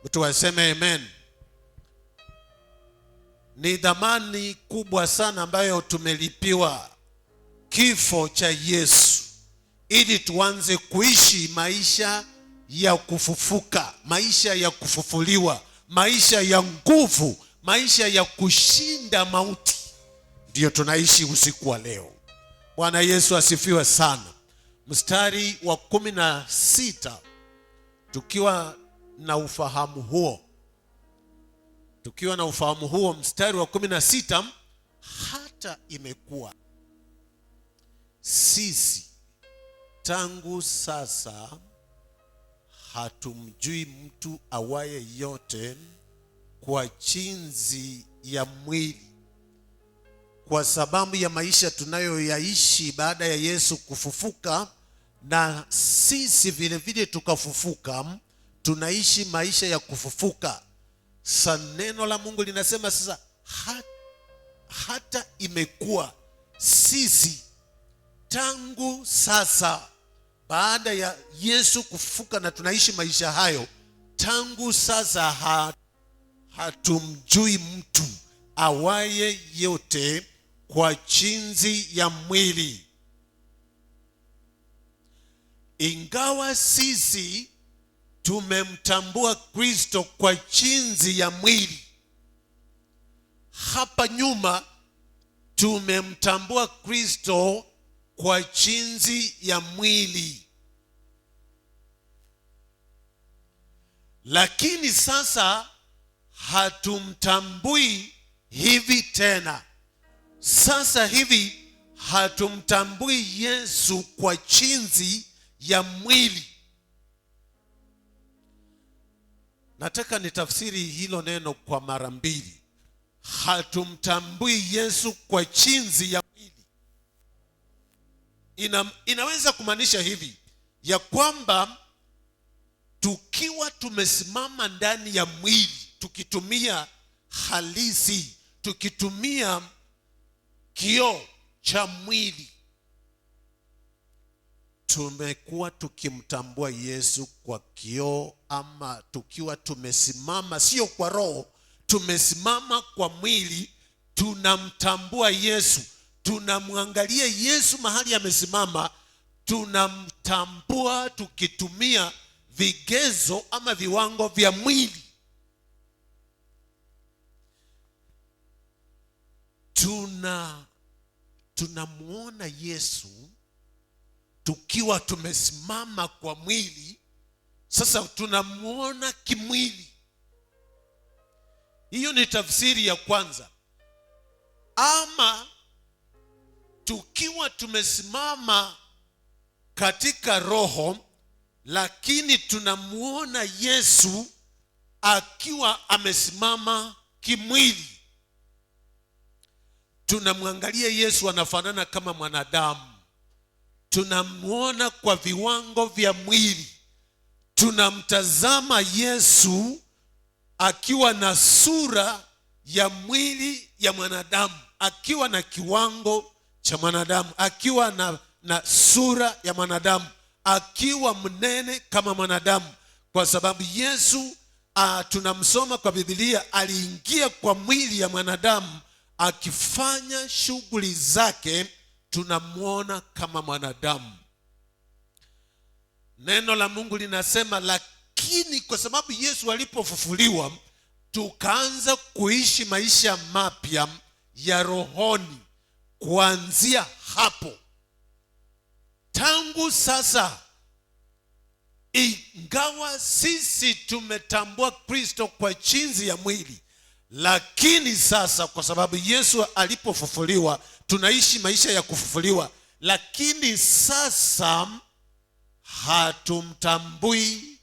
Mtu aseme amen. Ni dhamani kubwa sana ambayo tumelipiwa, kifo cha Yesu, ili tuanze kuishi maisha ya kufufuka, maisha ya kufufuliwa, maisha ya nguvu, maisha ya kushinda mauti. Ndiyo tunaishi usiku wa leo. Bwana Yesu asifiwe sana. Mstari wa 16, tukiwa na ufahamu huo, tukiwa na ufahamu huo, mstari wa 16, hata imekuwa sisi tangu sasa hatumjui mtu awaye yote kwa jinsi ya mwili. Kwa sababu ya maisha tunayoyaishi baada ya Yesu kufufuka na sisi vile vile tukafufuka, tunaishi maisha ya kufufuka. Sa neno la Mungu linasema sasa, hata imekuwa sisi tangu sasa, baada ya Yesu kufufuka na tunaishi maisha hayo, tangu sasa hatumjui mtu awaye yote kwa jinsi ya mwili. Ingawa sisi tumemtambua Kristo kwa jinsi ya mwili, hapa nyuma tumemtambua Kristo kwa jinsi ya mwili, lakini sasa hatumtambui hivi tena. Sasa hivi hatumtambui Yesu kwa jinsi ya mwili. Nataka nitafsiri hilo neno kwa mara mbili. Hatumtambui Yesu kwa jinsi ya mwili. Inaweza kumaanisha hivi ya kwamba tukiwa tumesimama ndani ya mwili, tukitumia halisi, tukitumia kioo cha mwili, tumekuwa tukimtambua Yesu kwa kioo, ama tukiwa tumesimama, sio kwa roho, tumesimama kwa mwili, tunamtambua Yesu, tunamwangalia Yesu mahali amesimama, tunamtambua tukitumia vigezo ama viwango vya mwili. Tunamuona Yesu tukiwa tumesimama kwa mwili. Sasa tunamuona kimwili. Hiyo ni tafsiri ya kwanza. Ama tukiwa tumesimama katika roho, lakini tunamuona Yesu akiwa amesimama kimwili. Tunamwangalia Yesu anafanana kama mwanadamu. Tunamuona kwa viwango vya mwili. Tunamtazama Yesu akiwa na sura ya mwili ya mwanadamu, akiwa na kiwango cha mwanadamu, akiwa na sura ya mwanadamu, akiwa mnene kama mwanadamu. Kwa sababu Yesu, tunamsoma kwa Biblia, aliingia kwa mwili ya mwanadamu akifanya shughuli zake, tunamuona kama mwanadamu. Neno la Mungu linasema, lakini kwa sababu Yesu alipofufuliwa tukaanza kuishi maisha mapya ya rohoni. Kuanzia hapo, tangu sasa, ingawa sisi tumetambua Kristo kwa jinsi ya mwili, lakini sasa kwa sababu Yesu alipofufuliwa tunaishi maisha ya kufufuliwa, lakini sasa hatumtambui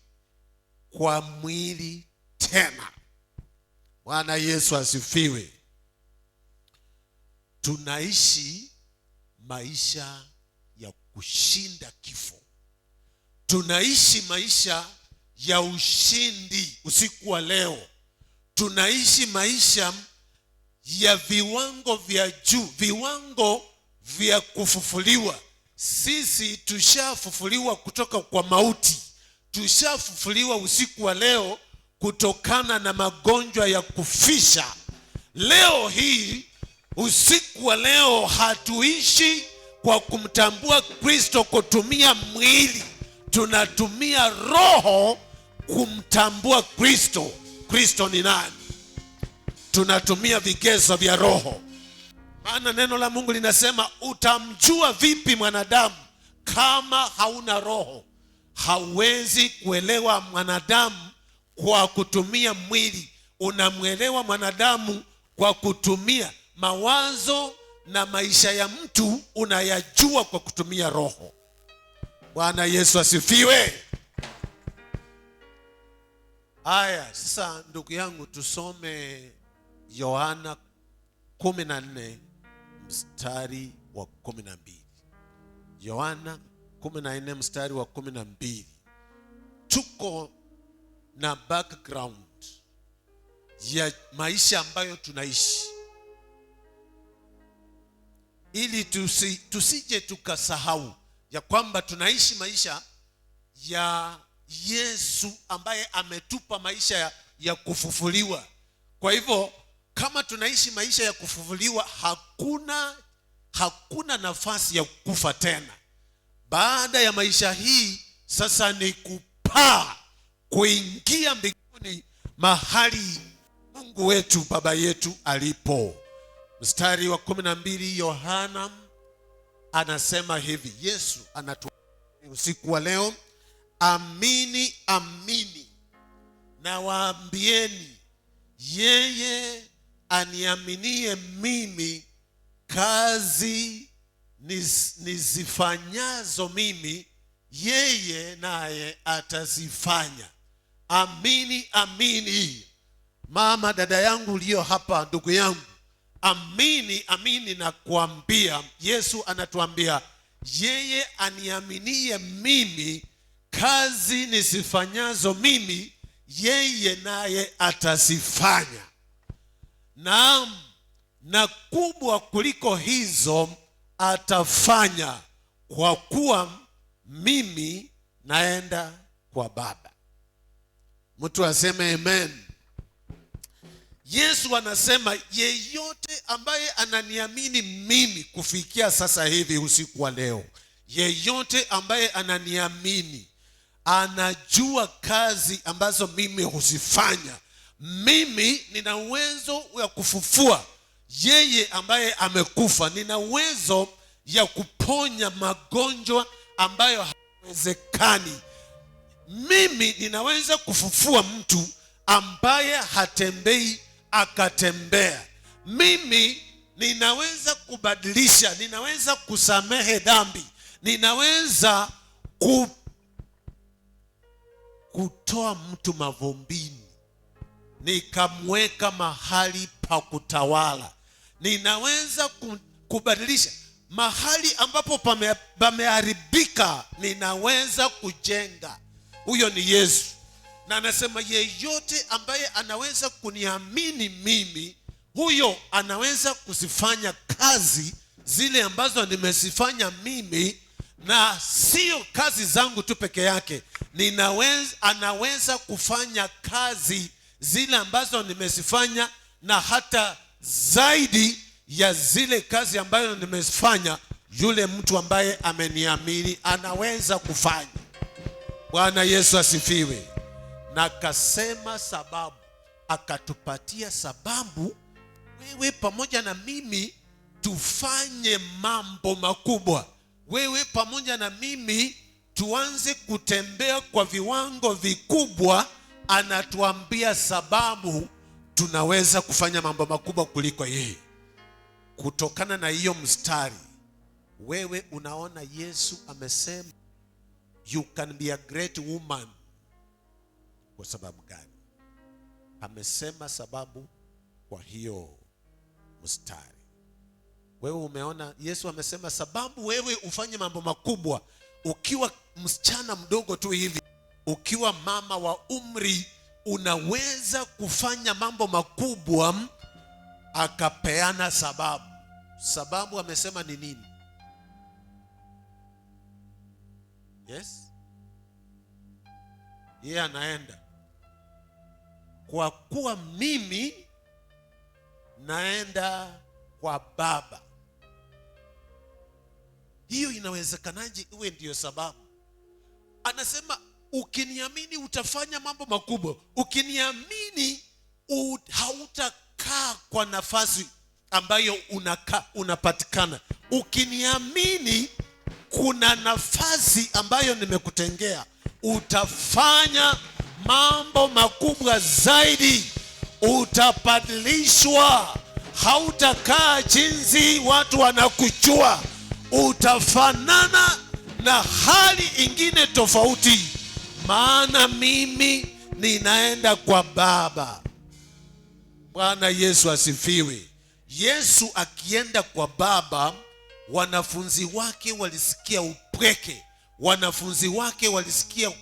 kwa mwili tena. Bwana Yesu asifiwe. Tunaishi maisha ya kushinda kifo. Tunaishi maisha ya ushindi usiku wa leo. Tunaishi maisha ya viwango vya juu, viwango vya kufufuliwa. Sisi tushafufuliwa kutoka kwa mauti. Tushafufuliwa usiku wa leo kutokana na magonjwa ya kufisha. Leo hii, usiku wa leo, hatuishi kwa kumtambua Kristo kutumia mwili, tunatumia roho kumtambua Kristo. Kristo ni nani? Tunatumia vigezo vya roho, maana neno la Mungu linasema utamjua vipi mwanadamu kama hauna roho? Hauwezi kuelewa mwanadamu kwa kutumia mwili. Unamwelewa mwanadamu kwa kutumia mawazo na maisha ya mtu unayajua kwa kutumia roho. Bwana Yesu asifiwe. Haya, sasa ndugu yangu, tusome Yohana 14 mstari wa 12. Yohana 14 mstari wa 12. Tuko na background ya maisha ambayo tunaishi, ili tusije tukasahau ya kwamba tunaishi maisha ya Yesu ambaye ametupa maisha ya kufufuliwa. Kwa hivyo kama tunaishi maisha ya kufufuliwa, hakuna nafasi ya kufa tena. Baada ya maisha hii sasa ni kupaa kuingia mbinguni, mahali Mungu wetu Baba yetu alipo. Mstari wa 12, Yohana anasema hivi, Yesu anatu usiku wa leo, amini amini nawaambieni, yeye aniaminie mimi, kazi nizifanyazo mimi, yeye naye atazifanya. Amini amini, mama, dada yangu uliyo hapa, ndugu yangu, amini amini nakuambia, Yesu anatuambia yeye aniaminie mimi, kazi nizifanyazo mimi, yeye naye atazifanya. Naam, na kubwa kuliko hizo atafanya, kwa kuwa mimi naenda kwa Baba. Mtu aseme amen. Yesu anasema yeyote ambaye ananiamini mimi kufikia sasa hivi usiku wa leo, yeyote ambaye ananiamini anajua kazi ambazo mimi huzifanya. Mimi nina uwezo wa kufufua yeye ambaye amekufa, nina uwezo ya kuponya magonjwa ambayo hayawezekani. Mimi ninaweza kufufua mtu ambaye hatembei akatembea. Mimi ninaweza kubadilisha, ninaweza kusamehe dhambi, ninaweza kutoa mtu mavumbini nikamweka mahali pa kutawala. Ninaweza kubadilisha mahali ambapo pameharibika, ninaweza kujenga. Huyo ni Yesu. Na anasema yeyote ambaye anaweza kuniamini mimi, huyo anaweza kuzifanya kazi zile ambazo nimezifanya mimi, na sio kazi zangu tu peke yake. Anaweza kufanya kazi zile ambazo nimezifanya na hata zaidi ya zile kazi ambazo nimezifanya. Yule mtu ambaye ameniamini anaweza kufanya. Bwana Yesu asifiwe. Na akasema sababu, akatupatia sababu wewe pamoja na mimi tufanye mambo makubwa. Wewe pamoja na mimi tuanze kutembea kwa viwango vikubwa. Anatuambia sababu tunaweza kufanya mambo makubwa kuliko yeye. Kutokana na hiyo mstari, wewe unaona Yesu amesema you can be a great woman. Kwa sababu gani? Amesema sababu kwa hiyo mstari. Wewe umeona Yesu amesema sababu wewe ufanye mambo makubwa ukiwa msichana mdogo tu hivi, ukiwa mama wa umri unaweza kufanya mambo makubwa. Akapeana sababu. Sababu amesema ni nini? Yes? Yeye anaenda. Kwa kuwa mimi naenda kwa Baba. Hiyo inawezekanaje iwe ndiyo sababu? Anasema ukiniamini utafanya mambo makubwa. Ukiniamini hautakaa kwa nafasi ambayo unakaa unapatikana. Ukiniamini kuna nafasi ambayo nimekutengea, utafanya mambo makubwa zaidi, utabadilishwa, hautakaa jinsi watu wanakujua, utafanana na hali ingine tofauti, maana mimi ninaenda kwa Baba. Bwana Yesu asifiwe. Yesu akienda kwa Baba, wanafunzi wake walisikia upweke, wanafunzi wake walisikia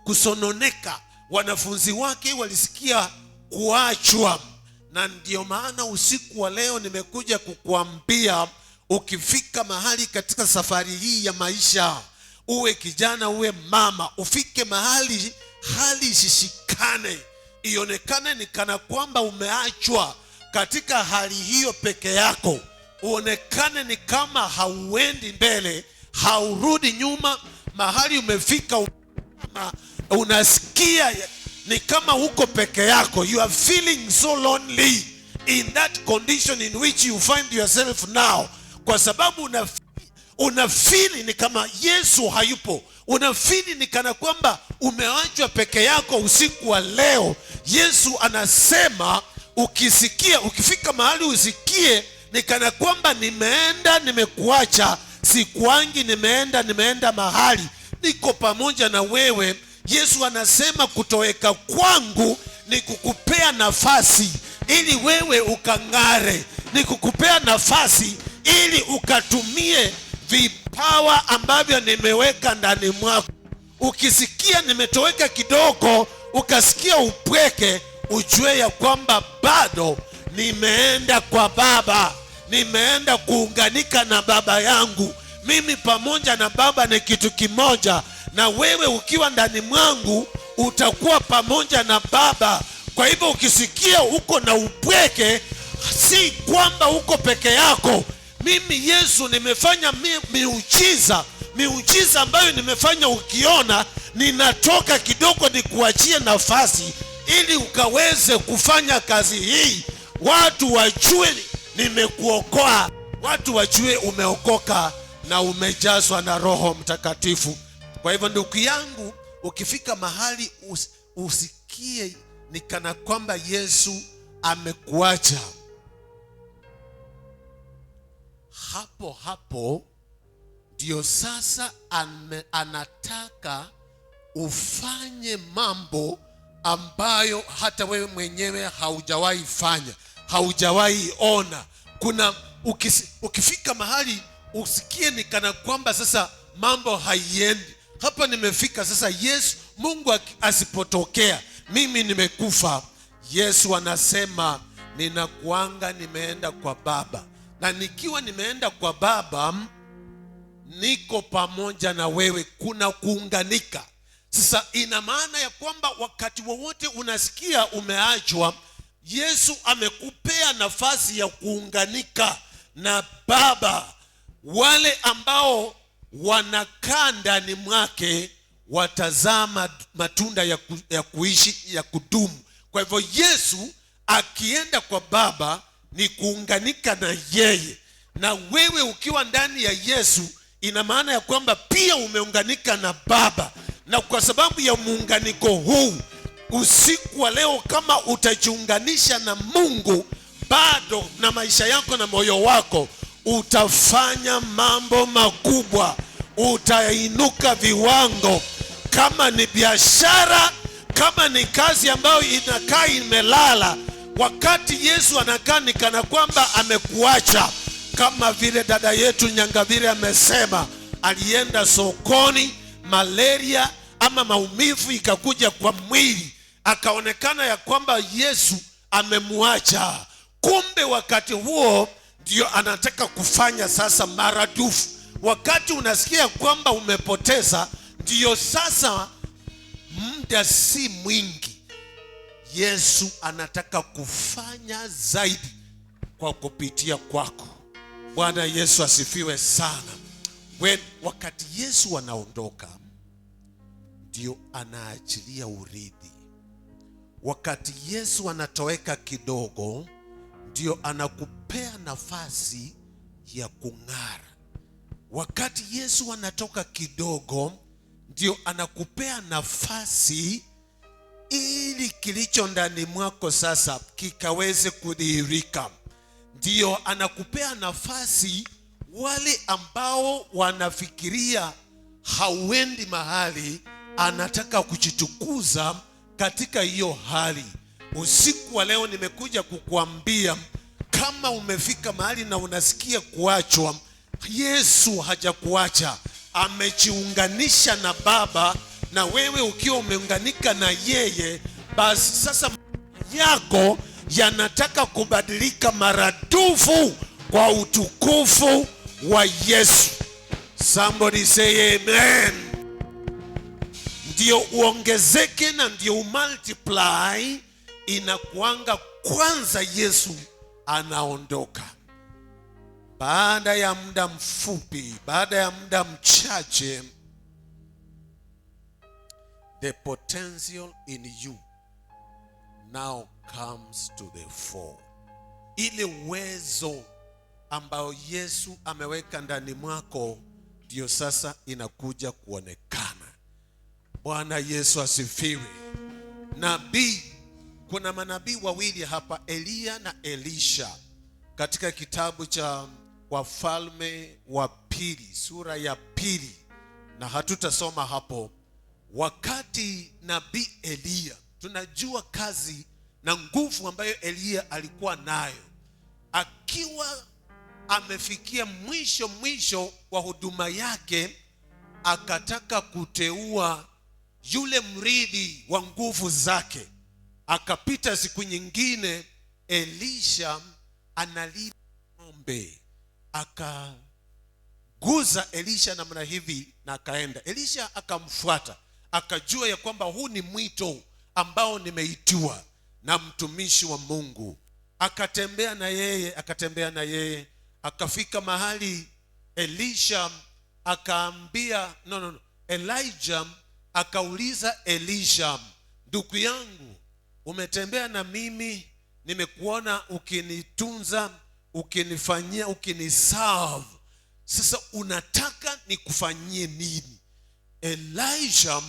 kusononeka, wanafunzi wake walisikia kuachwa. Na ndio maana usiku wa leo nimekuja kukuambia, ukifika mahali katika safari hii ya maisha, uwe kijana uwe mama, ufike mahali hali isishikane, ionekane ni kana kwamba umeachwa katika hali hiyo peke yako, uonekane ni kama hauendi mbele, haurudi nyuma, mahali umefika unasikia ni kama uko peke yako. You are feeling so lonely in that condition in which you find yourself now, kwa sababu unafeel ni kama Yesu hayupo, unafeel ni kana kwamba umeachwa peke yako. Usiku wa leo Yesu anasema ukifika mahali usikie ni kana kwamba nimeenda, nimekuacha, sikuangi, nimeenda mahali, niko pamoja na wewe. Yesu anasema kutoweka kwangu ni kukupea nafasi ili wewe ukang'are, ni kukupea nafasi ili ukatumie vipawa ambavyo nimeweka ndani mwako. Ukisikia nimetoweka kidogo, ukasikia upweke, ujue ya kwamba bado nimeenda kwa Baba, nimeenda kuunganika na Baba yangu. Mimi pamoja na Baba ni kitu kimoja, na wewe ukiwa ndani mwangu utakuwa pamoja na Baba. Kwa hivyo ukisikia uko na upweke, si kwamba uko peke yako. Mimi Yesu nimefanya miujiza, miujiza ambayo nimefanya ukiona, ninatoka kidogo nikuachie nafasi ili ukaweze kufanya kazi hii, watu wajue nimekuokoa, watu wajue umeokoka na umejazwa na Roho Mtakatifu. Kwa hivyo ndugu yangu, ukifika mahali usikie ni kana kwamba Yesu amekuacha, hapo hapo ndio sasa anataka ufanye mambo ambayo hata wewe mwenyewe haujawahi fanya, haujawahi ona. Kuna ukifika mahali usikie ni kana kwamba sasa mambo haiendi. Hapa nimefika sasa, Yesu Mungu asipotokea mimi nimekufa. Yesu anasema ninakuanga nimeenda kwa Baba, na nikiwa nimeenda kwa Baba niko pamoja na wewe. Kuna kuunganika. Sasa ina maana ya kwamba wakati wowote unasikia umeachwa, Yesu amekupea nafasi ya kuunganika na Baba. Wale ambao wanakaa ndani mwake watazaa matunda ya kuishi, ya kudumu. Kwa hivyo Yesu akienda kwa Baba ni kuunganika na yeye, na wewe ukiwa ndani ya Yesu ina maana ya kwamba pia umeunganika na Baba. Na kwa sababu ya muunganiko huu, usiku wa leo kama utajiunganisha na Mungu bado na maisha yako na moyo wako, utafanya mambo makubwa, utainuka viwango. Kama ni biashara, kama ni kazi ambayo inakaa imelala, wakati Yesu anakaa ni kana kwamba amekuacha. Kama vile dada yetu Nyangavile amesema, alienda sokoni, malaria ama maumivu ikakuja kwa mwili, akaonekana ya kwamba Yesu amemuacha. Kumbe wakati huo ndio anataka kufanya sasa maradufu. Wakati unasikia kwamba umepoteza, ndio sasa muda si mwingi. Yesu anataka kufanya zaidi kwa kupitia kwako. Bwana Yesu asifiwe sana. Wakati Yesu anaondoka, ndio anaachilia urithi. Wakati Yesu anatoweka kidogo, ndio anakupea nafasi ya kung'ara. Wakati Yesu anatoka kidogo, ndio anakupea nafasi ili kilicho ndani mwako sasa kikaweze kudhihirika. Ndio anakupea nafasi wale ambao wanafikiria hauendi mahali, anataka kujitukuza katika hiyo hali. Usiku wa leo nimekuja kukuambia, kama umefika mahali na unasikia kuachwa, Yesu hajakuacha, amejiunganisha na Baba, na wewe ukiwa umeunganika na yeye, basi sasa yako yanataka kubadilika maradufu kwa utukufu wa Yesu. Somebody say amen. Ndio uongezeke na ndio umultiply, inakuanga kwanza Yesu anaondoka. Baada ya muda mfupi, baada ya muda mchache, the potential in you now comes to the fore. Ile uwezo ambao Yesu ameweka ndani mwako ndio sasa inakuja kuonekana. Bwana Yesu asifiwe. Nabii, kuna manabii wawili hapa, Eliya na Elisha, katika kitabu cha Wafalme wa Pili sura ya 2, na hatutasoma hapo. Wakati nabii Eliya, tunajua kazi na nguvu ambayo Eliya alikuwa nayo, akiwa amefikia mwisho mwisho wa huduma yake, akataka kuteua yule mrithi wa nguvu zake. Akapita siku nyingine, Elisha analima ng'ombe, akaguza Elisha namna hivi na akaenda. Elisha akamfuata, akajua ya kwamba huu ni mwito ambao nimeitiwa na mtumishi wa Mungu. Akatembea na yeye, akatembea na yeye, akafika mahali Elisha akaambia, no, no, no. Elijah akauliza Elisha, ndugu yangu, umetembea na mimi, nimekuona ukinitunza, ukinifanyia, ukiniserve. Sasa unataka nikufanyie nini? Elijah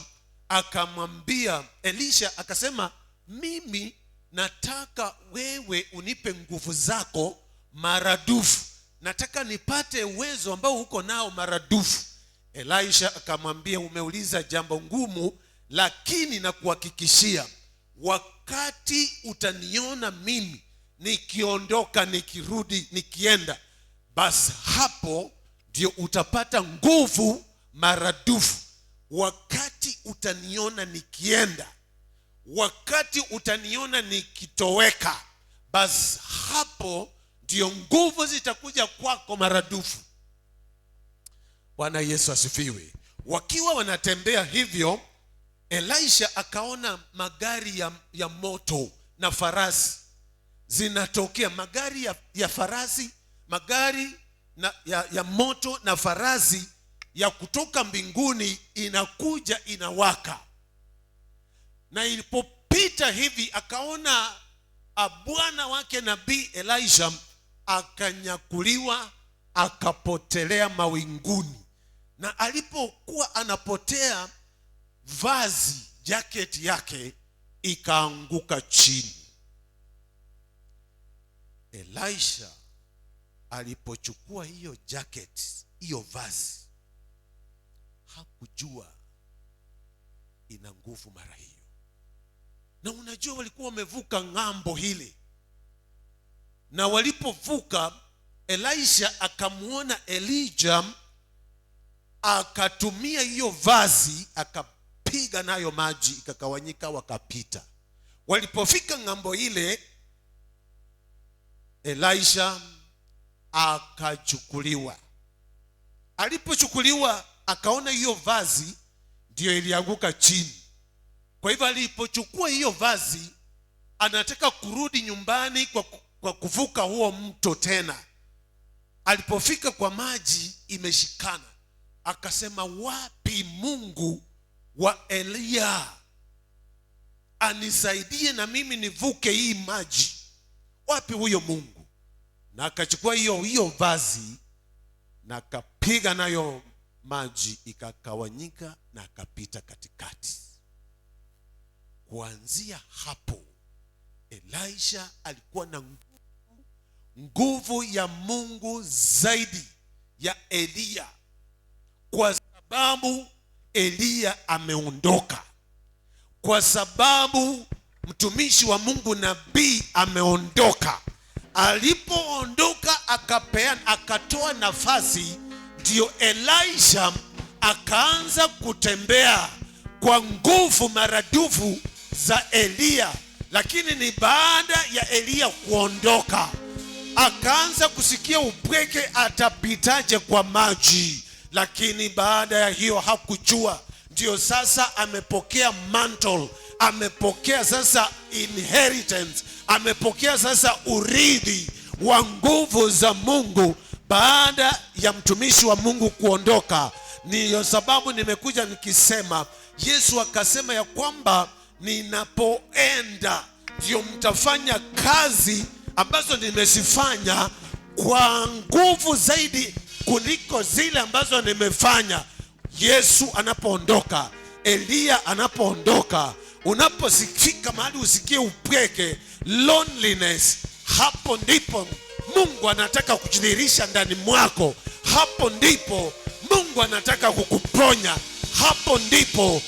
akamwambia, Elisha akasema, mimi nataka wewe unipe nguvu zako maradufu. Nataka nipate uwezo ambao uko nao maradufu. Elisha akamwambia, umeuliza jambo ngumu, lakini nakuhakikishia, wakati utaniona mimi nikiondoka, nikirudi, nikienda, basi hapo ndio utapata nguvu maradufu. Wakati utaniona nikienda, wakati utaniona nikitoweka, basi hapo ndio nguvu zitakuja kwako maradufu. Bwana Yesu asifiwe. Wakiwa wanatembea hivyo, Elisha akaona magari ya moto na farasi zinatokea. Magari ya farasi, magari na, ya moto na farasi ya kutoka mbinguni inakuja inawaka. Na ilipopita hivi akaona bwana wake nabii Elisha akanyakuliwa akapotelea mawinguni. Na alipokuwa anapotea, vazi jacket yake ikaanguka chini. Elisha alipochukua hiyo jacket, hiyo vazi, hakujua ina nguvu mara hiyo. Na unajua walikuwa wamevuka ng'ambo hili, na walipovuka Elisha akamuona Elijah, akatumia hiyo vazi akapiga nayo maji ikakawanyika, wakapita. Walipofika ng'ambo ile, Elisha akachukuliwa. Alipochukuliwa akaona hiyo vazi ndio ilianguka chini. Kwa hivyo alipochukua hiyo vazi Anataka kurudi nyumbani kwa kuvuka huo mto tena. Alipofika kwa maji imeshikana, akasema, "Wapi Mungu wa Eliya anisaidie na mimi nivuke hii maji? Wapi huyo Mungu?" Na akachukua hiyo hiyo vazi na akapiga nayo maji, ikagawanyika na akapita katikati. Kuanzia hapo Elisha alikuwa na nguvu ya Mungu zaidi ya Eliya, kwa sababu Eliya ameondoka, kwa sababu mtumishi wa Mungu, nabii, ameondoka. Alipoondoka akapeana, akatoa nafasi, ndio Elisha akaanza kutembea kwa nguvu maradufu za Eliya. Lakini ni baada ya Eliya kuondoka akaanza kusikia upweke, atapitaje kwa maji? Lakini baada ya hiyo hakujua. Ndio sasa amepokea mantle, amepokea sasa inheritance, amepokea sasa urithi wa nguvu za Mungu baada ya mtumishi wa Mungu kuondoka. Ndiyo sababu nimekuja nikisema, Yesu akasema ya kwamba ninapoenda ndio mtafanya kazi ambazo nimezifanya kwa nguvu zaidi kuliko zile ambazo nimefanya. Yesu anapoondoka, Eliya anapoondoka, unaposikika mahali usikie upweke, loneliness, hapo ndipo Mungu anataka kujidhihirisha ndani mwako. Hapo ndipo Mungu anataka kukuponya. Hapo ndipo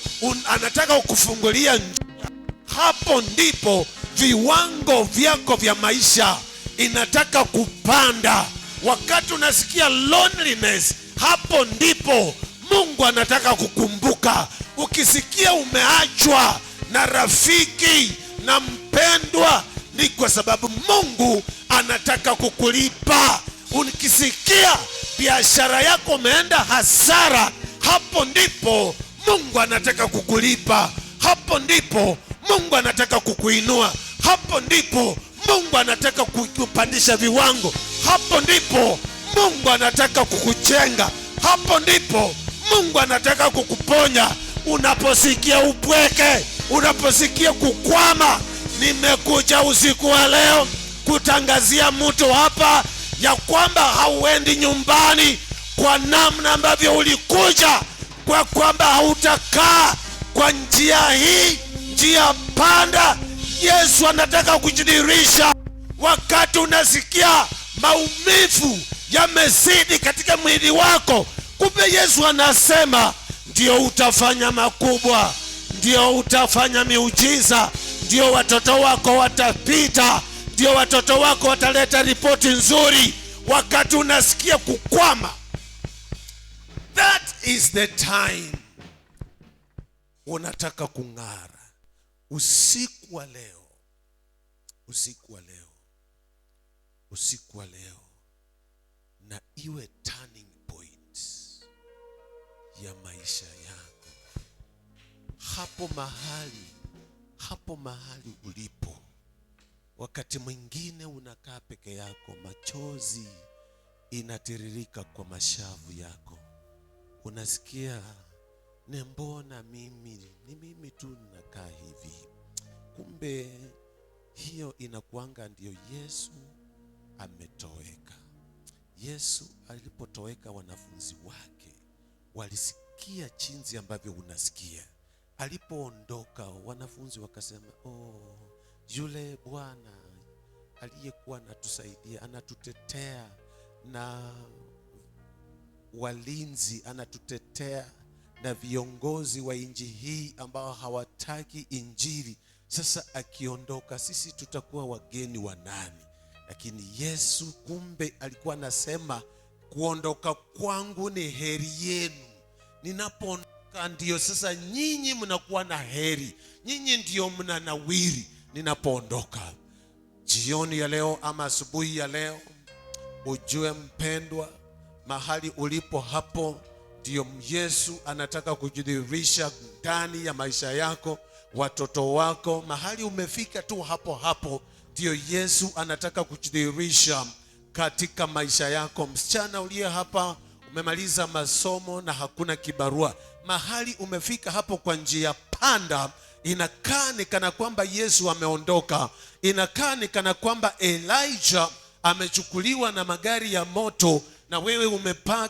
anataka kukufungulia njia. Hapo ndipo viwango vyako vya maisha inataka kupanda. Wakati unasikia loneliness, hapo ndipo Mungu anataka kukumbuka. Ukisikia umeachwa na rafiki na mpendwa, ni kwa sababu Mungu anataka kukulipa. Ukisikia biashara yako umeenda hasara, hapo ndipo Mungu anataka kukulipa. Hapo ndipo Mungu anataka kukuinua. Hapo ndipo Mungu anataka kukupandisha viwango. Hapo ndipo Mungu anataka kukujenga. Hapo ndipo Mungu anataka kukuponya. Unaposikia upweke, unaposikia kukwama, nimekuja usiku wa leo kutangazia mtu hapa ya kwamba hauendi nyumbani kwa namna ambavyo ulikuja, kwa kwamba hautakaa kwa njia hii, njia panda. Yesu anataka kujidhihirisha. Wakati unasikia maumivu yamezidi katika mwili wako, kumbe Yesu anasema ndio utafanya makubwa, ndio utafanya miujiza, ndio watoto wako watapita, ndio watoto wako wataleta ripoti nzuri. Wakati unasikia kukwama, that is the time unataka kung'ara. Usiku wa leo, usiku wa leo, usiku wa leo na iwe turning point ya maisha yako. Hapo mahali ulipo, wakati mwingine unakaa peke yako, machozi inatiririka kwa mashavu yako, unasikia ni mbona mimi ni mimi tu nakaa hivi. Kumbe hiyo inakuanga ndio Yesu ametoweka. Yesu alipotoweka, wanafunzi wake walisikia jinsi ambavyo unasikia. Alipoondoka, wanafunzi wakasema, "Oh, yule Bwana aliyekuwa anatusaidia, anatutetea na walinzi, anatutetea na viongozi wa nchi hii ambao hawataki Injili. Sasa akiondoka, sisi tutakuwa wageni wa nani?" Lakini Yesu kumbe alikuwa anasema, "Kuondoka kwangu ni heri yenu. Ninapoondoka ndio sasa nyinyi mnakuwa na heri, nyinyi ndio mnanawiri ninapoondoka." Jioni ya leo ama asubuhi ya leo, ujue mpendwa, mahali ulipo hapo ndio Yesu anataka kujidhihirisha ndani ya maisha yako. watoto wako, mahali umefika tu hapo hapo, ndio Yesu anataka kujidhihirisha katika maisha yako. Msichana uliye hapa, umemaliza masomo na hakuna kibarua, mahali umefika hapo kwa njia panda, inakaa ni kana kwamba Yesu ameondoka, inakaa ni kana kwamba Elijah amechukuliwa na magari ya moto, na wewe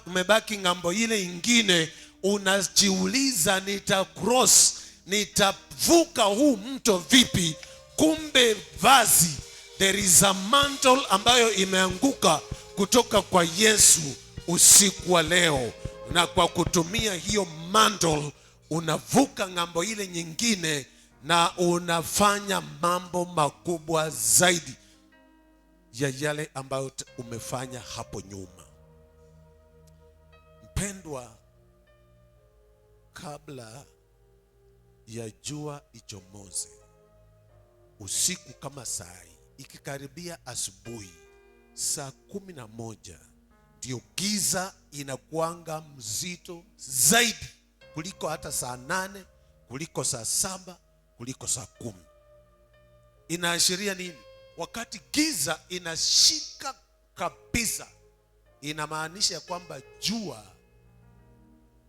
umebaki ng'ambo ile ingine, unajiuliza nita cross, nitavuka huu mto vipi? Kumbe vazi, there is a mantle ambayo imeanguka kutoka kwa Yesu usiku wa leo, na kwa kutumia hiyo mantle unavuka ng'ambo ile nyingine na unafanya mambo makubwa zaidi ya yale ambayo umefanya hapo nyuma. Mpendwa, kabla ya jua ichomoze usiku kama saa hii, ikikaribia asubuhi saa 11, ndio giza inakuanga mzito zaidi kuliko hata saa 8, kuliko saa 7, kuliko saa 10. Inaashiria nini? Wakati giza inashika kabisa, inamaanisha kwamba jua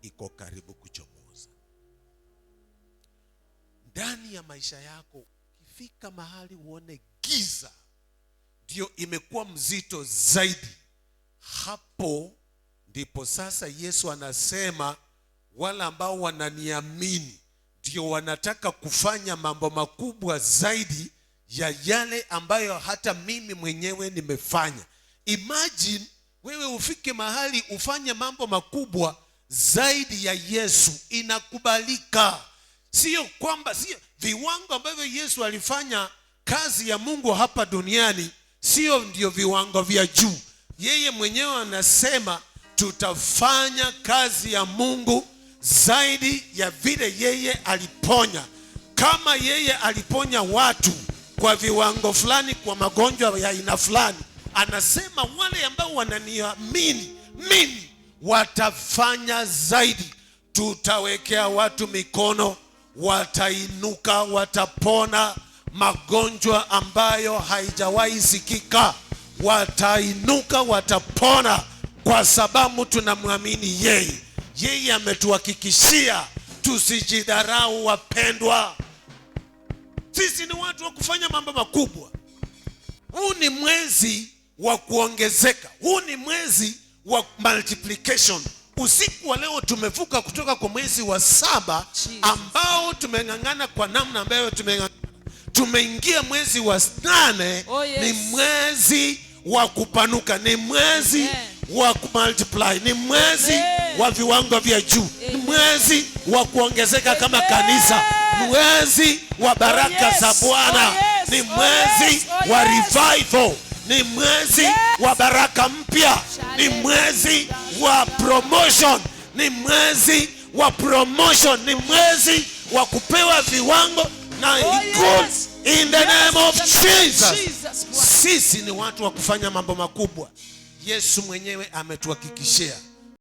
iko karibu kuchomoza. Ndani ya maisha yako, ukifika mahali uone giza ndio imekuwa mzito zaidi, hapo ndipo sasa Yesu anasema wale ambao wananiamini ndio wanataka kufanya mambo makubwa zaidi ya yale ambayo hata mimi mwenyewe nimefanya. Imagine wewe ufike mahali ufanye mambo makubwa zaidi ya Yesu. Inakubalika. Sio kwamba sio viwango ambavyo Yesu alifanya kazi ya Mungu hapa duniani, sio ndio viwango vya juu. Yeye mwenyewe anasema tutafanya kazi ya Mungu zaidi ya vile yeye aliponya. Kama yeye aliponya watu kwa viwango fulani, kwa magonjwa ya aina fulani, anasema wale ambao wananiamini mimi watafanya zaidi. Tutawekea watu mikono, watainuka, watapona magonjwa ambayo haijawahi sikika, watainuka, watapona, kwa sababu tunamwamini yeye. Yeye ametuhakikishia tusijidharau, wapendwa. Sisi ni watu wa kufanya mambo makubwa. Huu ni mwezi wa kuongezeka, huu ni mwezi wa multiplication. Usiku wa leo tumevuka kutoka kwa mwezi wa 7 ambao tumeng'ang'ana kwa namna ambayo tumeng'ang'ana, tumeingia mwezi wa 8. Oh, yes. Ni mwezi wa kupanuka, ni mwezi Amen. wa kumultiply, ni mwezi Amen. wa viwango vya juu, ni Amen. mwezi wa kuongezeka kama Amen. kanisa, mwezi wa baraka Oh, yes. za Bwana, Oh, yes. ni Oh, mwezi yes. Oh, wa yes. revival, ni mwezi Yes. wa baraka mpya, ni mwezi wa promotion, ni mwezi wa promotion, ni mwezi wa kupewa viwango na Oh, good yes. in the Yes, name of in the name of Jesus. Jesus Christ. Sisi ni watu wa kufanya mambo makubwa. Yesu mwenyewe ametuhakikishia.